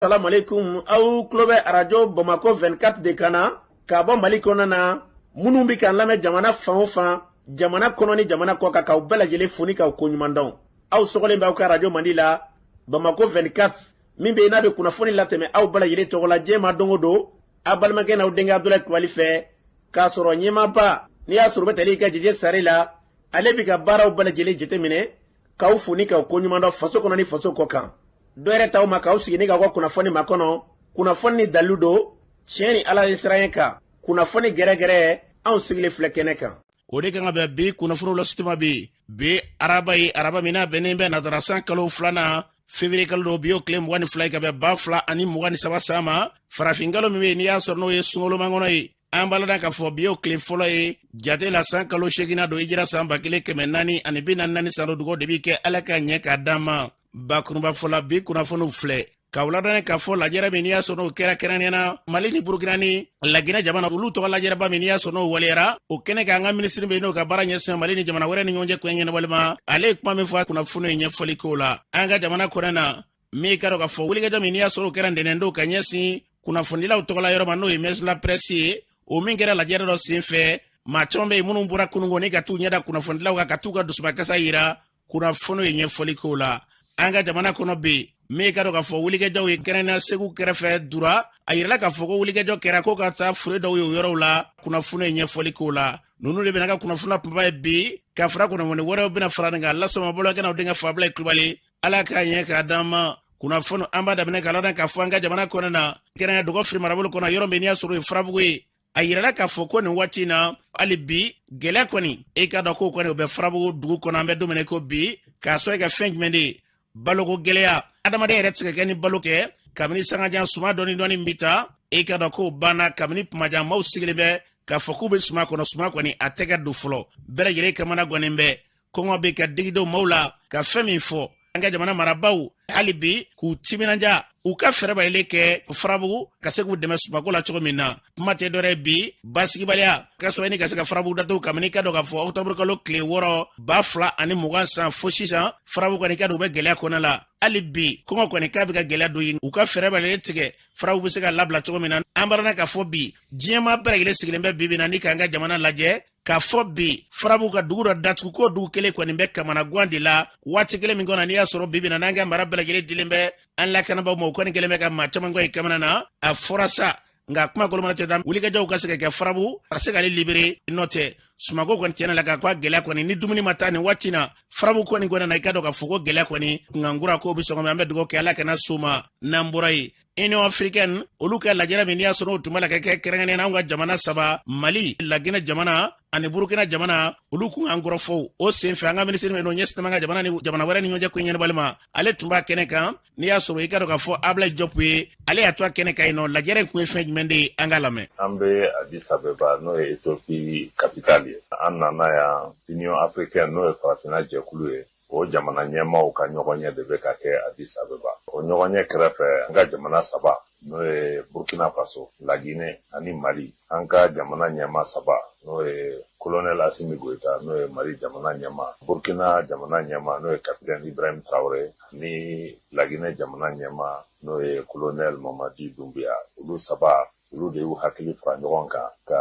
Salamalekun, aw tulo bɛ arajo Bamakɔ 24 de kan na ka bɔ Mali kɔnɔ na. Minnu bɛ k'an lamɛn jamana fan o fan, jamana kɔnɔ ni jamana kɔ kan, k'aw bɛɛ lajɛlen fo ni k'aw koɲuman dɔn. Aw sɔgɔlen bɛ aw ka arajo mandi la, Bamakɔ 24, min bɛ yen n'a bɛ kunnafoni latɛmɛ aw bɛɛ lajɛlen tɔgɔ la diɲɛ ma don o don, aw balimakɛ n'aw denkɛ Abudulayi Kulubali fɛ, k'a sɔrɔ ɲɛmaaba n'i y'a sɔrɔ bɛ tali kɛ Jeje Sare la, ale bɛ ka baaraw bɛɛ lajɛlen jateminɛ, k'aw fo ni k'aw koɲuman dɔn faso kɔnɔ ni faso kɔ kan. Dɔ yɛrɛ t'aw ma k'aw sigi ni k'aw ka kunnafoni makɔnɔ, kunnafoni ni dalilu don, tiɲɛ ni Ala ye siran kan, kunnafoni gɛrɛgɛrɛ, anw sigilen filɛ kɛnɛ kan. O de kan ka bɛn bi kunnafoniw lasituma bi bi araba ye, araba min n'a bɛnnen bɛ nazara san kalo filanan, février kalo don, bi o tile 22 ye ka bɛn 2023 san ma, farafin kalo min bɛ yen n'i y'a sɔrɔ n'o ye sunkalomakɔnɔ ye. An b'a ladɔn k'a fɔ bi o tile fɔlɔ ye jate la san kalo seeginna don, hijira san 1444 san don. Dugaw de bi kɛ Ala ka ɲɛ k'a d'an ma. Bakurunba fɔla, bi kunnafoniw filɛ k'aw ladɔnni k'a fɔ lajɛrɛ min n'i y'a sɔrɔ n'o kɛra kɛrɛnkɛrɛnnenya na Mali ni Burukina ni Laginɛ jamana, olu tɔgɔ lajɛrɛba min n'i y'a sɔrɔ n'o waleyara, o kɛnɛ kan, an ka minisiri bɛ yen n'o ka baara ɲɛsin Mali ni jamana wɛrɛ ni ɲɔgɔn cɛ koɲɛ ɲɛnabɔli ma, ale ye kuma min fɔ, kunnafoni ye ɲɛfɔli k'o la. An ka jamana kɔnɔ na, min ka dɔn k'a fɔ wulikajɔ min n'i y'a sɔrɔ o kɛra ntɛnɛndon ka ɲɛsin kunnafonidilaw tɔgɔla yɔrɔ ma, n'o ye Maison la Presse ye, o min kɛra lajɛrɛ dɔ sen fɛ, maa caman bɛ yen minnu bɔra kununko ni ka t'u ɲɛda kunnafonidilaw kan ka t'u ka dusubakasa yira, kunnafoniw ye ɲɛfɔli k'o la. An ka jamana kɔnɔ bi, min ka dɔn k'a fɔ wulikajɔw ye kɛrɛnkɛrɛnnenya Segu kɛrɛfɛ Dura, a yirala k'a fɔ ko wulikajɔ kɛra ko ka taa fure dɔw ye o yɔrɔw la, kunnafoni ye ɲɛfɔli k'o la. Ninnu de bɛna ka kunnafoni kunba ye bi, ka fara kunnafoni wɛrɛw bɛna fara nin kan lasama bɔlɔkɛ n'aw denkɛ Fabila Kulubali. Ala k'a ɲɛ k'a d'an ma. Kunnafoni an b'a daminɛ k'a ladɔn k'a fɔ an ka jamana kɔnɔ na, kɛrɛnkɛrɛnnenya Dɔgɔfiri marabolo kɔnɔ, yɔrɔ min n'i y'a sɔrɔ o ye Farabugu ye, a yirala k'a fɔ ko nin waati in na, hali bi gɛlɛya kɔni, e k'a dɔn k'o kɔni o bɛ Farabugu dugu kɔnɔ an bɛ don min na ko bi, k'a sɔrɔ ka fɛn jumɛn de ye, baloko gɛlɛya. Adamaden yɛrɛ tɛ se ka kɛ ni balo kɛ kabini sangajan suma dɔɔni dɔɔni bɛ taa, e k'a dɔn k'o banna kabini kumajan. Maaw sigilen bɛ k'a fɔ k'u bɛ suma kɔnɔ, suma kɔni a tɛ ka don fɔlɔ, bɛɛ lajɛlen kamana gannen bɛ, kɔngɔ bɛ ka digidenw maaw la. Ka fɛn min fɔ an ka jamana marabaaw, hali bi k'u timinanja, u ka fɛɛrɛ balilen kɛ Farabugu ka se k'u dɛmɛ sumako la cogo min na. Kuma tɛ dɔwɛrɛ bi, basigibaliya ka sɔrɔ ni ka se ka Farabugu datugu kabini ka dɔn k'a fɔ ɔkutɔburu kalo tile 6 2020 san fo sisan, Farabugu kɔni ka dɔn u bɛ gɛlɛya kɔnɔ la. Hali bi kɔngɔ kɔni k'a bɛ ka gɛlɛya don yen, u ka fɛɛrɛ balilen tigɛ Farabugu bɛ se ka labila cogo min na. An b'a k'a fɔ bi diɲɛmaa bɛɛ lajɛlen sigilen bɛ bi bi na ni k'an ka jamana lajɛ k'a fɔ bi Farabugu ka dugu dɔ datugu, ko dugu kelen kɔni bɛ kamanagan de la waati kelen min kɔnɔ n'i y'a sɔrɔ bi bi na n'an ka mara bɛɛ lajɛlen dilen bɛ an lakanabaaw ma, o kɔni kɛlen bɛ ka maa caman gɛn i kamana na. A fɔra sa, nka kuma kolomana tɛ taa, wulikajɔw ka se ka kɛ Farabugu ka se k'ale libere, n'o tɛ sumako kɔni tiɲɛna la k'a ko a gɛlɛya kɔni ni dumuni ma taa nin waati na Farabugu kɔni kɔnɔ na, i ka dɔn k'a fɔ ko gɛlɛya kɔni kunkankura ko bɛ sɔgɔma. An bɛ dugawu kɛ Ala kana s'o ma. N'an bɔra yen, Union africaine olu ka lajɛrɛ min n'i y'a sɔrɔ o tun b'a la ka kɛ kɛrɛnkɛrɛnnenya na anw ka jamana saba, Mali, Laginɛ jamana ani Burukina jamana, olu kun an kɔrɔfɔw o senfɛ, an ka minisiri min n'o ɲɛsinnen b'an ka jamana ni jamana wɛrɛ ni ɲɔgɔn cɛ ko ɲɛnabɔli ma, ale tun b'a kɛnɛ kan. N'i y'a sɔrɔ i ka dɔn k'a fɔ Ablaye Diop ye, ale y'a to a kɛnɛ kan yen nɔ. Lajɛrɛ in kun ye fɛn jumɛn de ye? An k'a lamɛn. An bɛ Addis Abeba, n'o ye Ethiopie capitale ye. An nana yan, Union africaine, n'o ye farafinna jɛkulu ye, o jamana ɲɛmaaw ka ɲɔgɔnye de bɛ ka kɛ Addis Abeba. O ɲɔgɔnye kɛrɛfɛ, an ka jamana saba, n'o ye Burkina Faso, Laginɛ ani Mali, an ka jamana ɲɛmaa saba, n'o ye Colonel Assimi Goïta, n'o ye Mali jamana ɲɛmaa, Burkina jamana ɲɛmaa, n'o ye Capitaine Ibrahim Traoré, ani Laginɛ jamana ɲɛmaa, n'o ye Colonel Mamadi Doumbouya, olu saba, olu de y'u hakili fara ɲɔgɔn kan ka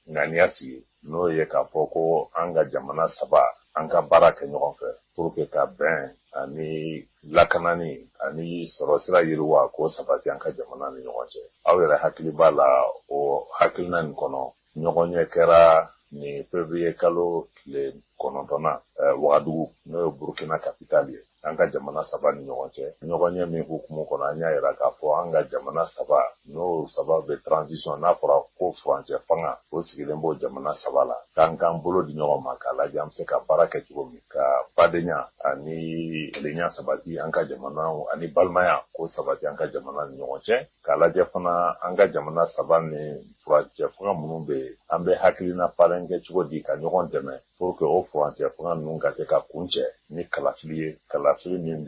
ŋaniya sigi, n'o ye k'a fɔ ko an ka jamana saba, an ka baara kɛ ɲɔgɔn fɛ pour que ka bɛn ani lakanani ani sɔrɔ sira yiriwa k'o sabati an ka jamana ni ɲɔgɔn cɛ. Aw yɛrɛ hakili b'a la, o hakilina nin kɔnɔ, ɲɔgɔnye kɛra nin février kalo tile 9na Wagadugu, n'o ye Burkina capitale ye, an ka jamana saba ni ɲɔgɔn cɛ. Ɲɔgɔnye min hukumu kɔnɔ, an y'a yira k'a fɔ an ka jamana saba, n'o saba bɛ transition, n'a fɔra ko furancɛ fanga, o sigilen b'o jamana saba la, k'an k'an bolo di ɲɔgɔn ma k'a lajɛ an bɛ se ka baara kɛ cogo min ka badenya ani kelenya sabati an ka jamanaw, ani balimaya k'o sabati an ka jamana ni ɲɔgɔn cɛ, k'a lajɛ fana an ka jamana saba ni furancɛ fanga minnu bɛ yen, an bɛ hakilina falen kɛ cogo di ka ɲɔgɔn dɛmɛ pour que o furancɛ fanga ninnu ka se ka kuncɛ ni kalafili ye, kalafili min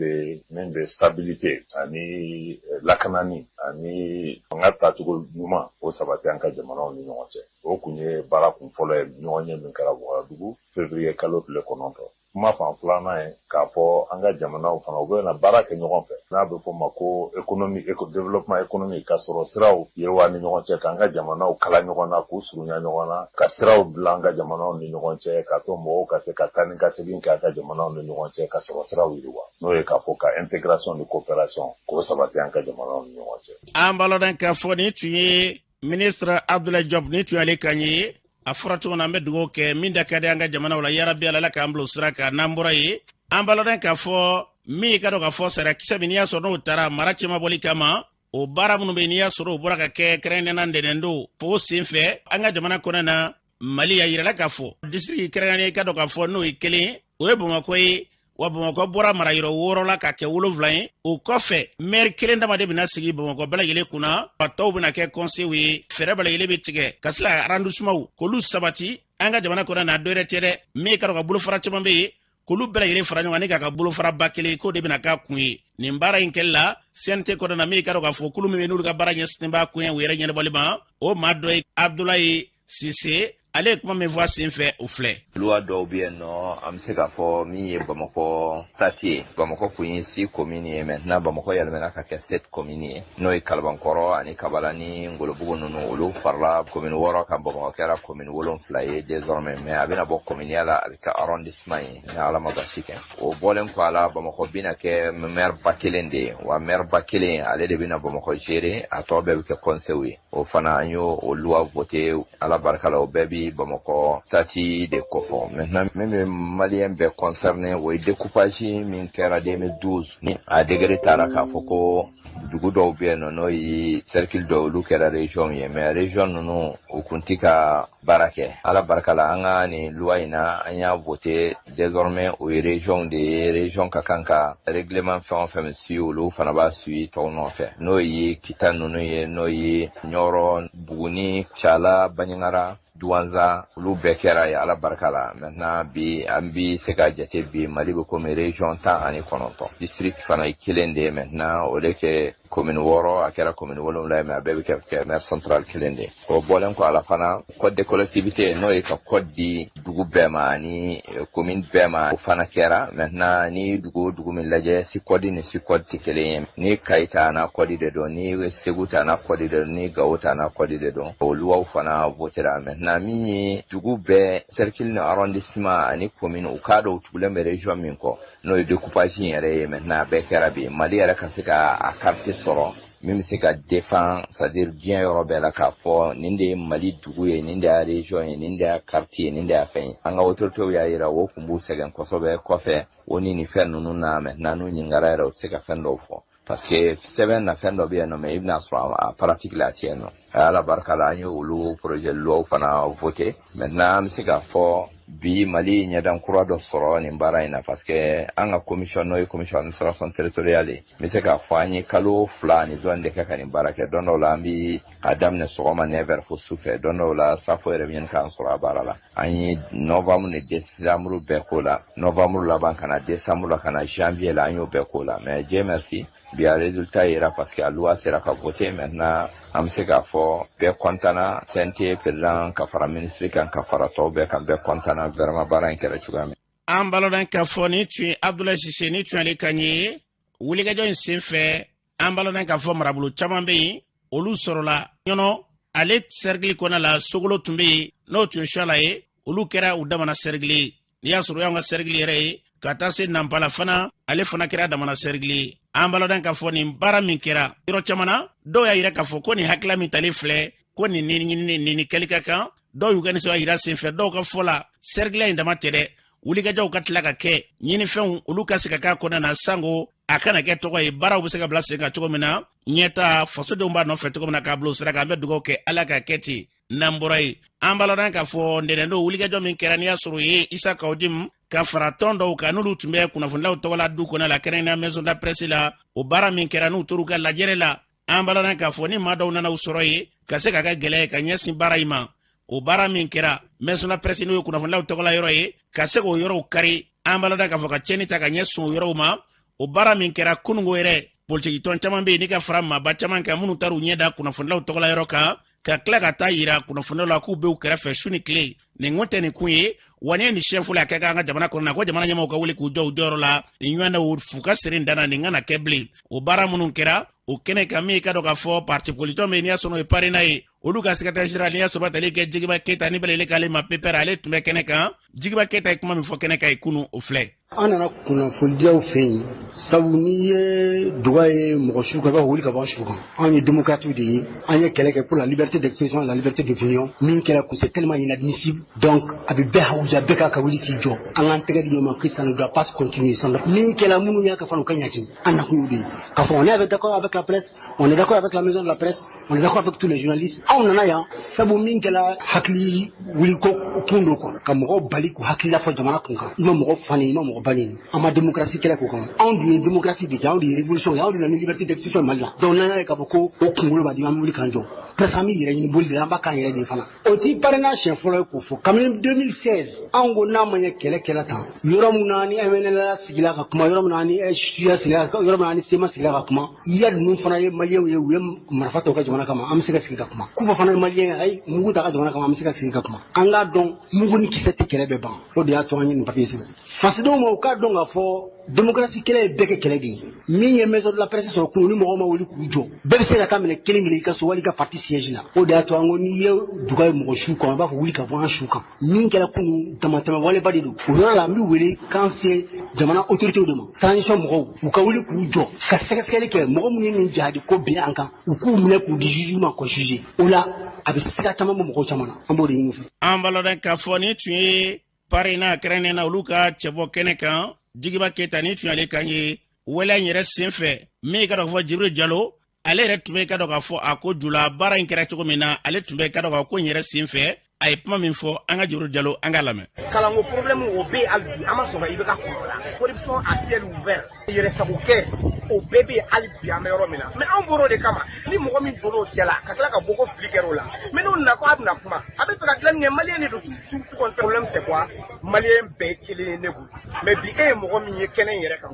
bɛ stabilité ani lakanani ani fanga tacogo ɲuman o sabati an ka jamanaw ni ɲɔgɔn cɛ. O kun ye baara kun fɔlɔ ye, ɲɔgɔn ye min kɛra Wagadugu février kalo tile 9. Kuma fan filanan ye k'a fɔ an ka jamanaw fana u bɛ na baara kɛ ɲɔgɔn fɛ, n'a bɛ fɔ ma ko économie, développement économique, ka sɔrɔ siraw yiriwa ni ɲɔgɔn cɛ, k'an ka jamanaw kala ɲɔgɔn na, k'u surunya ɲɔgɔn na, ka siraw dilan an ka jamanaw ni ɲɔgɔn cɛ, k'a to mɔgɔw ka se ka taa ni ka segin kɛ an ka jamanaw ni ɲɔgɔn cɛ, ka sɔrɔ siraw yiriwa, n'o ye k'a fɔ ka intégration ni coopération k'o sabati an ka jamanaw ni ɲɔgɔn cɛ. An b'a lɔn k'a fɔ nin tun ye ministre Abdoulaye Diop, nin tun y'ale kan ye. A fɔra cogo na, an bɛ dugawu kɛ min da ka di an ka jamanaw la, yarabi Ala k'an bila o sira kan. N'an bɔra yen, an b'a lɔn k'a fɔ min ka dɔn k'a fɔ sariyakisɛ min n'i y'a sɔrɔ n'o taara mara cɛmabɔli kama, o baara minnu bɛ yen n'i y'a sɔrɔ o bɔra ka kɛ kɛrɛnkɛrɛnnenya ntɛnɛndon fo sen fɛ an ka jamana kɔnɔ na Mali, a yirala k'a fɔ disiriki kɛrɛnkɛrɛnnen i ka dɔn k'a fɔ n'o ye kelen, o ye Bamakɔ ye. Wa Bamakɔ bɔra mara yɔrɔ 6 la ka kɛ 7 ye. O kɔfɛ, mɛri kelen dama de bɛna sigi Bamakɔ bɛɛ lajɛlen kunna, a tɔw bɛna kɛ kɔnsew ye. Fɛɛrɛ bɛɛ lajɛlen bɛ tigɛ ka se ka arrondissementw k'olu sabati an ka jamana kɔnɔ na. Dɔ wɛrɛ tɛ dɛ, min ka dɔn ka bolofara caman bɛ yen, k'olu bɛɛ lajɛlen fara ɲɔgɔn kan ni k'a ka bolofaraba kelen, k'o de bɛna k'a kun ye nin baara in kɛli la CNT kɔnɔ na. Min ka dɔn k'a fɔ kulu min bɛ n'olu ka baara ɲɛsinnen b'a koɲɛ u yɛrɛ ɲɛnabɔli ma, o maa dɔ ye Abdoulaye Cissé. Ale ye kuma min fɔ a sen fɛ, o filɛ. Loi dɔw bɛ yen nɔ, an bɛ se k'a fɔ min ye Bamakɔ statut ye. Bamakɔ kun ye six communes ye, maintenant Bamakɔ yɛlɛmana ka kɛ sept communes ye, n'o ye Kalabankɔrɔ ani Kabala ni Ngolobugu ninnu, olu farala commune 6 kan. Bamakɔ kɛra commune 7 ye désormais, mais a bɛna bɔ commune ya la, a bɛ kɛ arrondissement ye ni Ala ma basi kɛ. O bɔlen kɔ a la, Bamakɔ bɛna kɛ maire ba kelen de ye, wa maire ba kelen ale de bɛna Bamakɔ gérer, a tɔ bɛɛ bɛ kɛ conseil ye. O fana an y'o o loi voté, Ala barika la, o bɛɛ bi Bamakɔ statut de kofɔ. Maintenant, min bɛ malien bɛɛ concerné, o ye découpage min kɛra 2012, ni a degré taara k'a fɔ ko dugu dɔw bɛ yen nɔ, n'o ye cercle dɔw, olu kɛra région ye, mais région ninnu u kun ti ka baara kɛ. Ala barika la, an ka nin loi in na, an y'a voté, désormais o ye région de ye. Région ka kan ka règlement fɛn o fɛn suit, olu fana b'a suit tɔw nɔfɛ, n'o ye Kita ninnu ye, n'o ye Ɲɔrɔ, Buguni, Cala, Banjagara, Duwanza, olu bɛɛ kɛra ye, Ala barika la. Maintenant bi, an bi se ka jate bi, Mali bɛ komi région 19, district fana ye kelen de ye. Maintenant o de kɛ commune 6, a kɛra commune 7 ye, mais a bɛɛ bɛ kɛ maire central kelen de. O bɔlen kɔ a la fana, code de collectivité, n'o ye ka code di dugu bɛɛ ma ani commune bɛɛ ma, o fana kɛra. Maintenant ni dugu o dugu min lajɛ, si code ni si code tɛ kelen ye, ni Kayi ta n'a code de don, ni Segu ta n'a code de don, ni Gawo ta n'a code de don, o loi fana votera. Maintenant min ye dugu bɛɛ, cercle ni arrondissement ani commune, u k'a dɔn u tugulen bɛ région min kɔ, n'o ye découpage in yɛrɛ ye. Maintenant a bɛɛ kɛra bi, Mali yɛrɛ ka se ka a carte sɔrɔ min bɛ se ka défend, c'est à dire diɲɛ yɔrɔ bɛɛ la, k'a fɔ nin de ye Mali dugu ye, nin de y'a région ye, nin de y'a quartier ye, nin de y'a fɛn ye. An ka autorités y'a yira o kun b'u sɛgɛn kosɛbɛ kɔfɛ o ni nin fɛn ninnu na. Maintenant n'u ɲininkara yɛrɛ, u tɛ se ka fɛn dɔw fɔ, parce que sɛbɛn na fɛn dɔ bɛ yen nɔ, mais i bɛna sɔrɔ a pratique la, a tɛ yen nɔ. Ala barika la, an ye olu projet loi fana voté. Maintenant an bɛ se k'a fɔ bi Mali ɲɛdan kura dɔ sɔrɔ nin baara in na, parce que an ka commission, n'o ye commission administration territoriale ye, n bɛ se k'a fɔ an ye kalo 2 ani dɔɔni de kɛ ka nin baara kɛ. Don dɔw la an bi a daminɛ sɔgɔma 9 heures fo su fɛ, don dɔw la safo yɛrɛ bɛ ɲini k'an sɔrɔ a baara la. An ye novembre ni décembre bɛɛ k'o la, novembre laban ka na décembre la, ka na janvier la, an y'o bɛɛ k'o la. Mais Dieu merci, bi a résultat yera, parce que a loi sera ka voter. Maintenant an bɛ se k'a fɔ bɛɛ kɔntana, CNT président ka fara ministre kan, ka fara tɔw bɛɛ kan, bɛɛ kɔntana vraiment baara in kɛra cogoya min. An b'a k'a fɔ ni tun ye Abdoulaye Cissé, ni tun y'ale kan ye wulikajɔ in sen fɛ. An b'a k'a fɔ marabolo caman bɛ yen, olu sɔrɔla ɲɔnɔ ale cercle kɔnɔ la. Sogolo tun bɛ yen, n'o tun ye Suala ye, olu kɛra u damana cercle ye, n'i y'a sɔrɔ y'an ka cercle yɛrɛ ye, ka taa se Nanpala fana, ale fana kɛra damana cercle ye. An b'a dɔn k'a fɔ nin baara min kɛra yɔrɔ caman na, dɔw y'a yira k'a fɔ ko nin hakilila min talen filɛ, ko nin ni nin ni kɛli ka kan. Dɔw y'u ka nisɔndiya yira senfɛ. Dɔw ka fɔ la, cercle in dama tɛ dɛ, wulikajɔw ka tila ka kɛ, ɲinifɛnw olu ka se ka k'a kɔnɔna na, sango a kana kɛ tɔgɔ ye, baaraw bɛ se ka bila sen kan cogo min na, ɲɛta fasodenw b'a nɔfɛ cogo min na, k'a bila o sira kan. An bɛ dugawu kɛ Ala ka kɛ ten. N'an bɔra yen, an b'a lɔn k'a fɔ ntɛnɛndon wulikajɔ min kɛra, n'i y'a sɔrɔ o ye Isa Kaw Jim ka fara tɔn dɔw kan, n'olu tun bɛ kunnafonilaw tɔgɔla du kɔnɔ la, kɛrɛnkɛrɛnnenya maison de la presse la, o baara min kɛra n'u tor'u ka lajɛrɛ la, an b'a lɔn k'a fɔ ni maa dɔw nana u sɔrɔ yen ka se k'a ka gɛlɛya ka ɲɛsin baara in ma. O baara min kɛra maison de la presse, n'o ye kunnafonilaw tɔgɔla yɔrɔ ye, ka se k'o yɔrɔw kari, an b'a lɔn k'a fɔ ka tiɲɛni ta ka ɲɛsin o yɔrɔw ma. O baara min kɛra kunungo yɛrɛ, politikitɔn caman bɛ yen ni ka fara maaba caman kan, minnu taar'u ɲɛ da kunnafonilaw tɔgɔla yɔrɔ kan, ka tila ka taa yira kunnafonilaw la k'u b'u kɛrɛfɛ su ni tile. Nin kun tɛ nin kun ye wa nin ye nin siɲɛ fɔlɔ a kɛ an ka jamana kɔnɔ na ko jamana ɲɛmaaw ka wuli k'u jɔ u jɔyɔrɔ la nin ɲɔgɔnnaw fu ka siri dan na nin kana kɛ bilen. O baara minnu kɛra o kɛnɛ kan, min ka dɔn k'a fɔ parti politique min n'i y'a sɔrɔ o ye PARENA ye, olu ka secrétaire général n'i y'a sɔrɔ tali kɛ Jigiba Keyita ni bɛlɛle k'ale ma pepɛrɛ, ale tun bɛ kɛnɛ kan. Jigiba Keyita ye kuma min fɔ kɛnɛ kan ye kunu, o filɛ. An nana kunnafonidilaw fɛ yen, sabu n'i ye duga ye mɔgɔ su kan, i b'a fɔ wuli ka bɔ su kan. Anw ye démocrates de ye, an ye kɛlɛ kɛ pour la liberté d'expression, la liberté d'opinion. Min kɛra kun, c'est tellement inadmissible. Donc a bɛ bɛɛ hawuja, bɛɛ ka wuli k'i jɔ, an k'an tɛgɛ di ɲɔgɔn ma que ça ne doit pas continuer. Ça min kɛra, minnu y'a kɛ fana, u ka ɲaki. An nakun y'o de ye k'a fɔ on est d'accord avec la presse, on est d'accord avec la maison de la presse, on est d'accord avec tous les journalistes. Anw nana yan sabu min kɛra, hakili wuli ko kun don quoi, ka mɔgɔw bali k'u hakilila fɔ jamana kun kan. I ma mɔgɔ fa neni, i ma mɔgɔ ba neni, an ma démocratie kɛlɛ k'o kɔnɔ. Anw dun ye démocratie de kɛ, anw de ye révolution ye, anw de nana ni liberté d'expression Mali la. Donc n'an y'a ye k'a fɔ ko o kunkolo b'a di, an bɛ wuli k'an jɔ. Presse, an bɛ yɛrɛ ɲini boli de la, an b'a k'an yɛrɛ de ye fana. O ti PARENA siɲɛ fɔlɔ ye k'o fɔ. Kabini 2016, anw ko n'a ma ɲɛ kɛlɛ kɛla tan, yɔrɔ min na ni MNLA sigila ka kuma, yɔrɔ min na ni SUA sigila, yɔrɔ min na ni CMA sigila ka kuma, Iyad ninnu fana ye maliyɛnw ye, u ye marifa ta u ka jamana kama, an bɛ se ka sigi ka kuma. Kufa fana ye maliyɛn ye, a ye mugu ta ka jamana kama, an bɛ se ka sigi ka kuma. An k'a dɔn, mugu ni kisɛ tɛ kɛlɛ bɛɛ ban. O de y'a to an ye nin papiye sɛbɛn fasodenw ma, u k'a dɔn k'a fɔ démocratie kɛlɛ ye bɛɛ kɛ kɛlɛ de ye. Min ye maison de la presse sɔrɔ kunun, ni mɔgɔw ma wuli k'u jɔ, bɛɛ bɛ se ka taa minɛ kelen kelen i ka so wali i ka parti siège la. O de y'a to an ko n'i ye duga ye mɔgɔ su kan, i b'a fɔ wuli ka bɔ an su kan. Min kɛra kunun, damatɛmɛ waleba de don. O yɔrɔ la, an bɛ wele k'an se jamana autorités de ma, transition mɔgɔw, u ka wuli k'u jɔ ka sɛgɛsɛgɛli kɛ. Mɔgɔ minnu ye nin jihadi ko bin an kan, u k'u minɛ k'u di juge ma k'o juger. O la, a bɛ siga caman bɔ mɔgɔw caman na. An b'o de ɲini u fɛ. An b'a lɔn k'a fɔ nin tun ye PARENA kɛrɛnkɛrɛnnen na olu ka cɛbɔ kɛnɛ kan, Jigiba Keyita ni tun y'ale kan ye waleya in yɛrɛ sen fɛ. Min ka dɔn k'a fɔ Jibril Jalo, ale yɛrɛ tun bɛ ka dɔn k'a fɔ a ko jula baara in kɛra cogo min na, ale tun bɛ ka dɔn k'a ko in yɛrɛ sen fɛ. A ye kuma min fɔ, an ka Jibril Jalo, an k'a lamɛn. Kalanko problème, o bɛ yen hali bi, an ma sɔn ka IBK kɔrɔ la. Corruption à ciel ouvert, yɛrɛsago kɛ, o bɛɛ bɛ yen hali bi an bɛ yɔrɔ min na. Mais anw bɔr'o de kama. Ni mɔgɔ min donn'o cɛ la ka tila ka bɔ ko fili kɛra o la, mais n'o nana ko a bɛna kuma, a bɛ fɛ ka dilanni kɛ, maliyɛn de don. Tout compte, problème, c'est quoi? Maliyɛn bɛɛ ye kelen ye ne bolo. Mais bi, e ye mɔgɔ min ye kɛnɛ in yɛrɛ kan,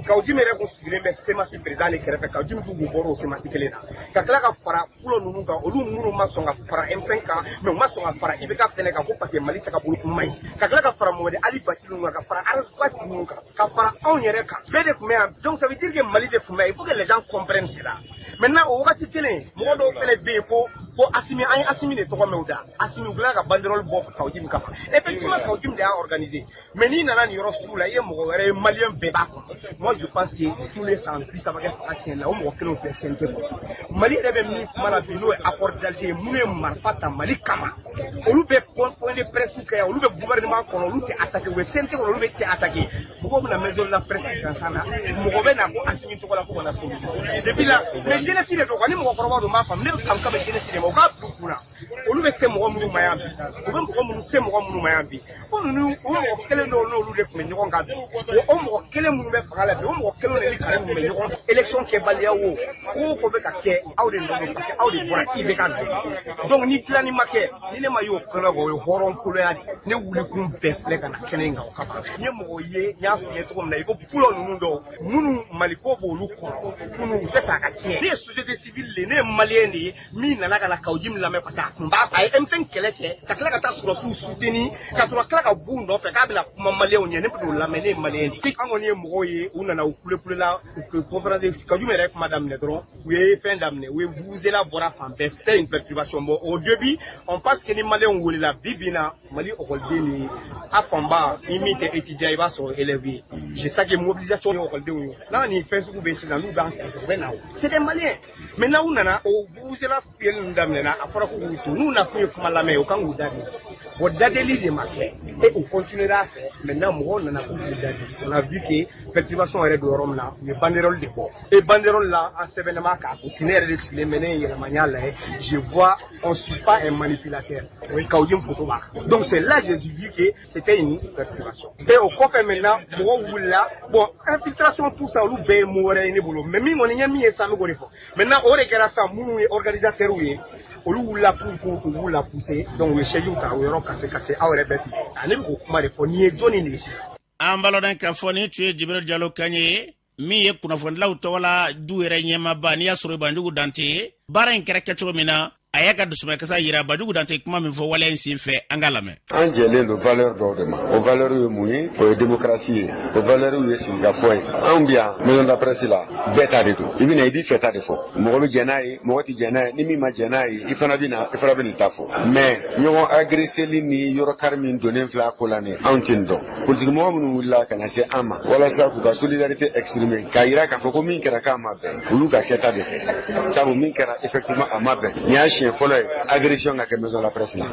Kaou Djim yɛrɛ kun sigilen bɛ CMAS président de kɛrɛfɛ. Kaou Djim k'u bɔra o CMAS kelen na ka tila ka fara fɔlɔ ninnu kan, olu minnu ma sɔn ka fara M5 kan, mais u ma sɔn ka fara IBK fɛnɛ kan ko parce que Mali tagabolo man ɲi, ka tila ka fara Mohamed Ali Bathily ninnu kan, ka fara Ras Bath ninnu kan, ka fara anw yɛrɛ kan, bɛɛ de tun bɛ yan. Donc ça veut dire que Mali de tun bɛ yan. Il faut que les gens comprennent cela. Maintenant, o wagati kelen, mɔgɔ dɔw fɛnɛ bɛ yen ko Asimi, an ye Asimi de tɔgɔ mɛn u da. Asimi, u tila ka banderole bɔ Kaou Djim kama. Effectivement, Kaou Djim de y'a organisé, mais n'i nana nin yɔrɔ sugu la, i ye mɔgɔ wɛrɛ ye, maliyɛn bɛɛ b'a kɔnɔ. Moi, je pense que tous les san 30 kɛ fanga tiɲɛ la, o mɔgɔ kelenw filɛ CNT kɔnɔ. Mali yɛrɛ bɛ min kuma la bi, n'o ye accord d'Alger ye, minnu ye marifa ta Mali kama, olu bɛ point de presse kɛ, olu bɛ gouvernement kɔnɔ, olu tɛ attaqué. U bɛ CNT kɔnɔ, olu bɛ tɛ attaqué. Mɔgɔw bɛna maison de la presse gansan na, mɔgɔ bɛ na ko Asimi tɔgɔ la ko ka na so depuis là. Mais jeunesse de don quoi. Ni mɔgɔkɔrɔbaw don, n b'a faamu. Ne bɛ kan bɛ jeunesse de ma, u k'a bila u kunna. Olu bɛ se mɔgɔ minnu ma yan bi, u bɛ mɔgɔ minnu se mɔgɔ minnu ma yan bi, ko ninnu, o mɔgɔ kelen dɔw n'olu de tun bɛ ɲɔgɔn kan bi. O mɔgɔ kelen minnu bɛ fanga la bi, o mɔgɔ kelenw de ni Karim bɛ ɲɔgɔn fɛ. Élection kɛbaliya, wo ko o ko bɛ ka kɛ, aw de nɔ don, parce que aw de bɔra IBK nɔfɛ. Donc ni dilanni ma kɛ, ni ne ma y'o kɔnɔ, o ye hɔrɔn koloya de. Ne wulikun bɛɛ filɛ ka na kɛnɛ in kan o kama. N ye mɔgɔ ye, n y'a f'i ye cogo min na, i ko pulɔ ninnu dɔw minnu Maliko b'olu kɔnɔ kunun, u tɛ fɛ a ka tiɲɛ. Ne ye société civile de ye, ne ye maliyɛn de ye min nana ka na Kaou Djim lamɛn, parce que a tun b'a a ye M5 kɛlɛ kɛ, ka tila ka taa sɔrɔsiw soutenir, ka sɔrɔ ka tila ka b'u nɔfɛ k'a bɛna kuma maliyɛnw ɲɛ. Ne bɛ n'o lamɛn, ne ye maliyɛn de ye. An kɔni ye mɔgɔw ye, u nana, u kule kule la, u conférence. Kaou Djim yɛrɛ ye kuma daminɛ dɔrɔn, u ye fɛn daminɛ, u ye vuvuzela bɔra fan bɛɛ fɛ. C'était une perturbation. Bon, au début, on pense que ni maliyɛnw welela bi bi in na, Mali ekɔliden ni a fanba ni min tɛ étudiant, i b'a sɔrɔ élève ye. Je sais que mobilisation ye ekɔlidenw ye. N'a nin fɛn sugu bɛ sisan, n'u b'an kɛrɛfɛ, u bɛ na. O c'est des Maliens. Maintenant, u nana, o vuvuzela fiyɛli ninnu daminɛna, a fɔra ko k'u to, n'u nakun ye kuma lamɛn ye, u kan k'u da de. Bon, dadeli de ma kɛ et u continuera a fɛ. Maintenant, mɔgɔw nana k'u k'u dadi. On a vu que perturbation yɛrɛ don yɔrɔ min na, u ye banderole de bɔ, et banderole la, an sɛbɛnnen b'a k'a gosi. Ne yɛrɛ de sigilen bɛ, ne ye yɛlɛma, n y'a lajɛ, je vois: on suit pas un manipulateur. O ye Kaou Djim photo b'a kan. Donc c'est là j'ai vu que c'était une perturbation. Et o kɔfɛ, maintenant, mɔgɔw wulila. Bon, infiltration, tout ça, olu bɛɛ ye mot wɛrɛ ye ne bolo. Mais min kɔni n ye min ye sisan, n bɛ k'o de fɔ. Maintenant, o de kɛra sisan, minnu ye organisateurs ye, olu wulila pour k'u b'u la pousser. Donc u ye chaise ta, o yɔrɔ kase kase, aw yɛrɛ bɛɛ tun bɛ ne bɛ k'o kuma de fɔ. Nin ye jɔnni de ye sisan? An b'a lɔn k'a fɔ nin tun ye Jibril Jalo kan ye, min ye kunnafonidilaw tɔgɔ la du yɛrɛ ɲɛmaaba. N'i y'a sɔrɔ Banjugu Dante ye, baara in kɛra kɛcogo min na. A y'a ka dusumakasa yira. Banjugu Dante kuma min fɔ waleya in sen fɛ, an ka lamɛn. An jɛlen don valeur dɔw de ma. O valeur ye mun ye? O ye démocratie ye, o valeur ye sigikafɔ ye. Anw bi yan, maison de la presse la, bɛɛ ta de don. I bɛna, i b'i fɛ ta de fɔ. Mɔgɔ bɛ jɛn n'a ye, mɔgɔ tɛ jɛn n'a ye. Ni min ma jɛn n'a ye, i fana bɛ na, i fana bɛ nin ta fɔ. Mais ɲɔgɔn agresseli ni yɔrɔ kari min donnen filɛ a ko la nin, anw tɛ nin dɔn. Politique mɔgɔ minnu wulila ka na se an ma walasa k'u ka solidarité exprimer, k'a yira k'a fɔ ko min kɛra k'a ma bɛn, olu ka kɛta de kɛ, sabu min kɛra, effectivement, a ma bɛn. Nin y'a siɲɛ fɔlɔ ye agression ka kɛ maison de la presse la.